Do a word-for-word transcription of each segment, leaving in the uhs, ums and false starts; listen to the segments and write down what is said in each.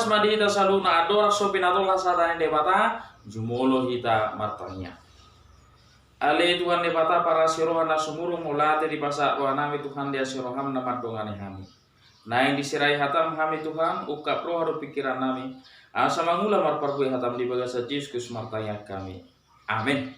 Ma di hita saluhutna, andorang so pinatolhas hata ni Debata, jumolo hita martangiang. Ale Tuhan Debata, parasi roha na sumurung, mauliate dipasahat rohanami Tuhan di asi roham na mandongani hami. Naeng disirang hatam hami Tuhan, ungkap roha dohot pingkirannami, asa mangula marparbue hatam di bagasan Jesus Kristus martangiang hami. Amen.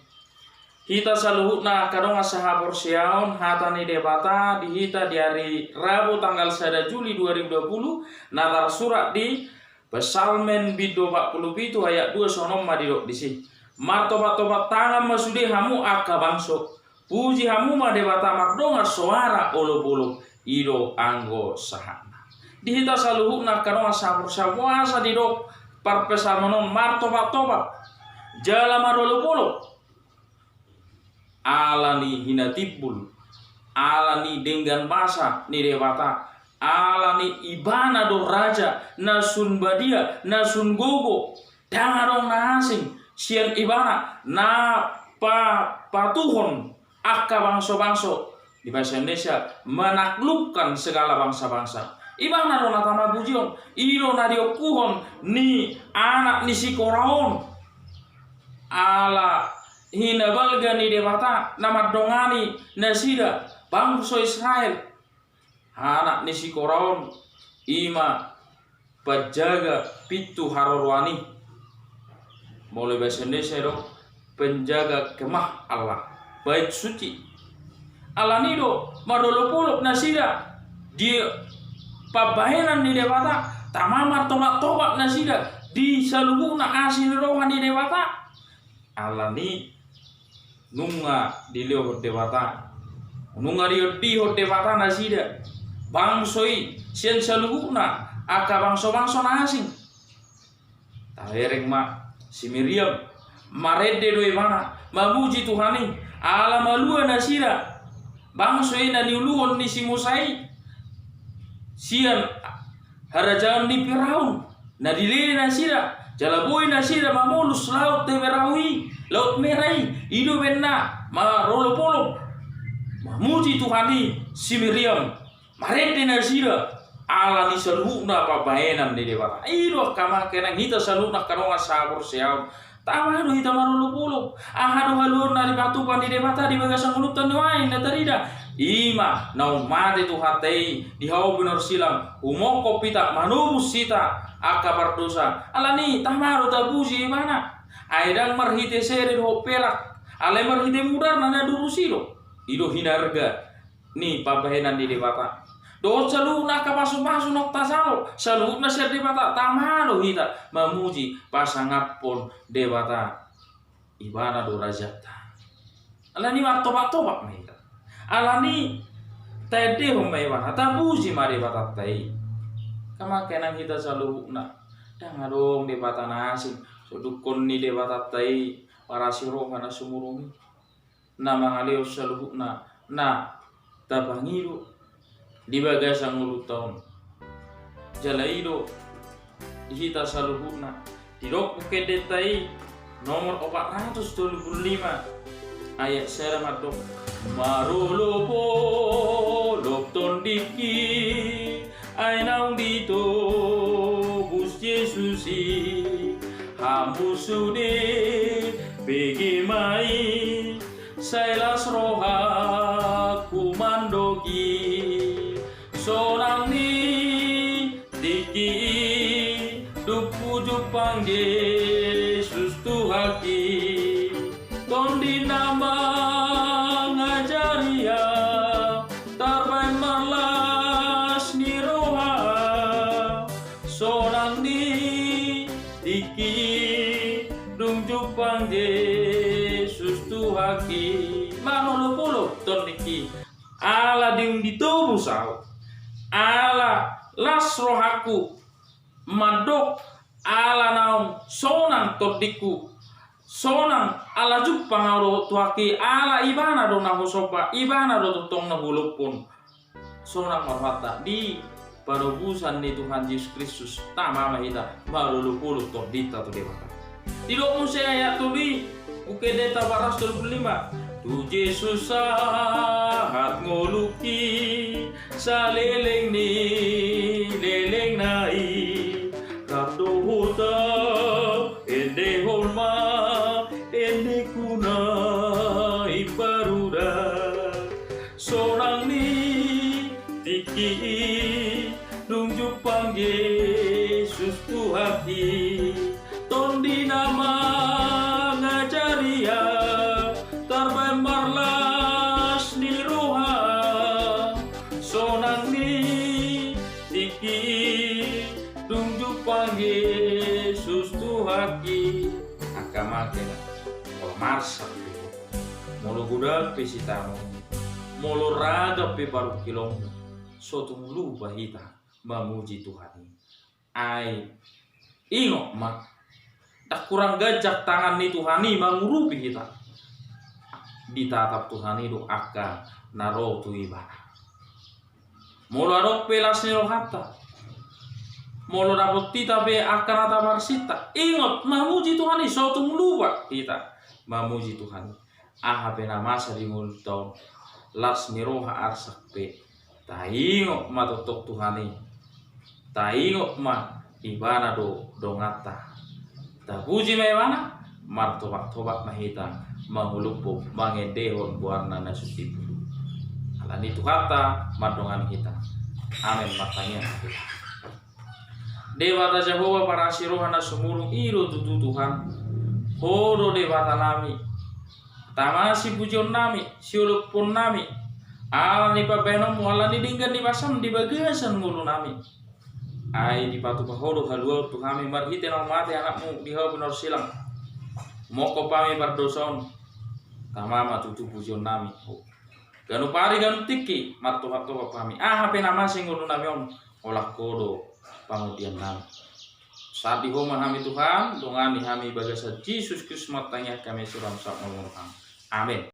Hita saluhutna angka dongan sahaporseaon, hata ni Debata di hita di ari Rabu tanggal sada Juli dua ribu dua puluh, na tarsurat di Psalmen bindu opat pulu pitu ayat dua, songon on ma didok disi: Martopat-topat tangan ma sude hamu angka bangso, puji hamu ma Debata mardongan soara olop-olop, i do anggo sahatna. Di hita saluhutna angka dongan sahaporseaon, boasa didok parpsalmen on martopat-topat jala marolop-olop? Ala ni hinatimbul, ala ni denggan basa ni Debata, ala ni Ibana do raja na sun badia, na sun gogo, ndang adong na asing sian Ibana, na pa-, patuhon angka bangso-bangso, di bahasa Indonesia, menaklukkan segala bangsa-bangsa. Ibana do na tama pujion, i do na diongkuhon ni anak ni sikora on. Ala hinabalga ni Debata na mandongani nasida, bangso Israel. Anak ni sikora on, i ma penjaga pintu haroroan i. Molo bahasa Indonesia do, penjaga kemah Allah, Bait Suci. Ala ni do marolop-olop nasida di pambahenan ni Debata, tama martopat-topat nasida di saluhutna asi ni roha ni Debata. Ala ni nunga dilehon Debata, nunga diondihon Debata nasida, bangso i, sian saluhutna angka bangso-bangso na asing. Tabereng ma si Miriam, marende do ibana mamuji Tuhan i, ala malua nasida, bangso i na niuluhon ni si Musa i, sian harajaon ni Firaun, na dilele nasida, jala boi nasida mamolus laut Teberau i, Laut Merah i, i do umbahen na marolop-olop mamuji Tuhan i si Miriam, marende nasida, ala ni saluhutna pambahenan ni Debata. I do angka amang inang, hita saluhutna angka dongan sahaporseaon, tama do hita marolop-olop. Aha do haluaon na dipatupa ni Debata di bagasan ngolunta nuaeng na tarida? I ma naung mate Tuhanta i di hau pinorsilang, humongkop hita, manobus hita angka pardosa. Ala ni i tama do tapuji Ibana. Ai ndang marhite sede dohot perak, alai marhite mudarna na durus i do. I do hinarga ni pambahenan ni Debata. Dohot saluhutna angka pasu-pasu naung tajalo, saluhutna sian Debata, tama do hita mamuji, pasangaphon Debata. Ibana do rajanta. Ala ni martopat-topat ma hita. Ala ni taendehon ma Ibana, tapuji ma Debatanta i. Angka amang inang, hita saluhutna, ndang adong debata na asing so dungkon ni Debatanta i, parasi roha na sumurung i, na mangalehon saluhutna na tapangido di bagasan ngolunta on. Jala i do di hita saluhutna. Didok Buku Endenta i nomor opat ratus tolu pulu lima, ayat sada mandok: Marolop-olop tondingki, ai naung ditobus Jesus i, hamu sude bege ma i, sai las rohangku mandok i. Sonang ni tingki i, dung hujumpang Jesus Tuhanki. Tondi na mangajari ahu, tarbaen marlas ni roha. Sonang ni tingki i, dung jumpang Jesus Tuhanki. Marolop-olop tondingki, ala dung ditobus ahu, ala las rohangku mandok, ala naung sonang tondingku, sonang ala jumpang ahu dohot Tuhanki, ala Ibana do na husomba, Ibana do tongtong na huolophon. Sonang ma rohanta di panobusan ni Tuhan Jesus Kristus, tama ma hita marolop-olop tondinta tu Debata. Didok muse ayat tolu i, Buku Endenta opat ratus tolu pulu lima: Tu Jesus sahat ngolungki, saleleng ni lelengna i, rap do Una imbaru da sonang ni tingki i, dung jumpang Jesus Tuhan i. Tondi na mangajari ahu, tarbaen marlas ni roha, sonang ni tingki i, dung jumpang Jesus Tuhan i. Angka mangke na molo marsak pe, molo godang pe sitaonon, molo ragam pe parungkilonmu, so tung lupa hita mamuji Tuhan i. Ai ingot ma, ndang hurang ganjang tangan ni Tuhan i mangurupi hita. Ditatap Tuhan i do angka na ro tu Ibana. Molo adong pe las ni rohanta, molo dapot hita pe angka na taparsinta, ingot mamuji Tuhan i, so tung lupa hita mamuji Tuhan i. Aha pe na masa di ngolunta on, las ni roha, arsak pe, taingot ma tongtong Tuhan i. Taingot ma Ibana do donganta. Tapuji ma Ibana, martobat-tobat ma hita mangulupum, mangendehon goarna na so tibu. Alani Tuhanta mandongani hita. Amen. Martangiang ma hita. Debata Jahowa parasi roha na sumurung i do tutu Tuhan. Ho do Debata nami, tama sipujion nami, siolophon nami, ala ni pambahenonmu, ala ni denggan ni basam di bagasan ngolu nami. Ai dipatupa Ho do haluaon tu hami marhite na mate anakmu di hau pinorsilang. Mongkop hami pardosa on, tama ma tutu pujion nami. Ganup ari ganup tingki martobat-tobat hami. Aha pe na masa di ngolu nami on, holan Ho do pangundian nami. Sahat di Ho ma hami Tuhan, dongani hami bagasan Jesus Kristus martangiang hami suram sap mangurang. Amen.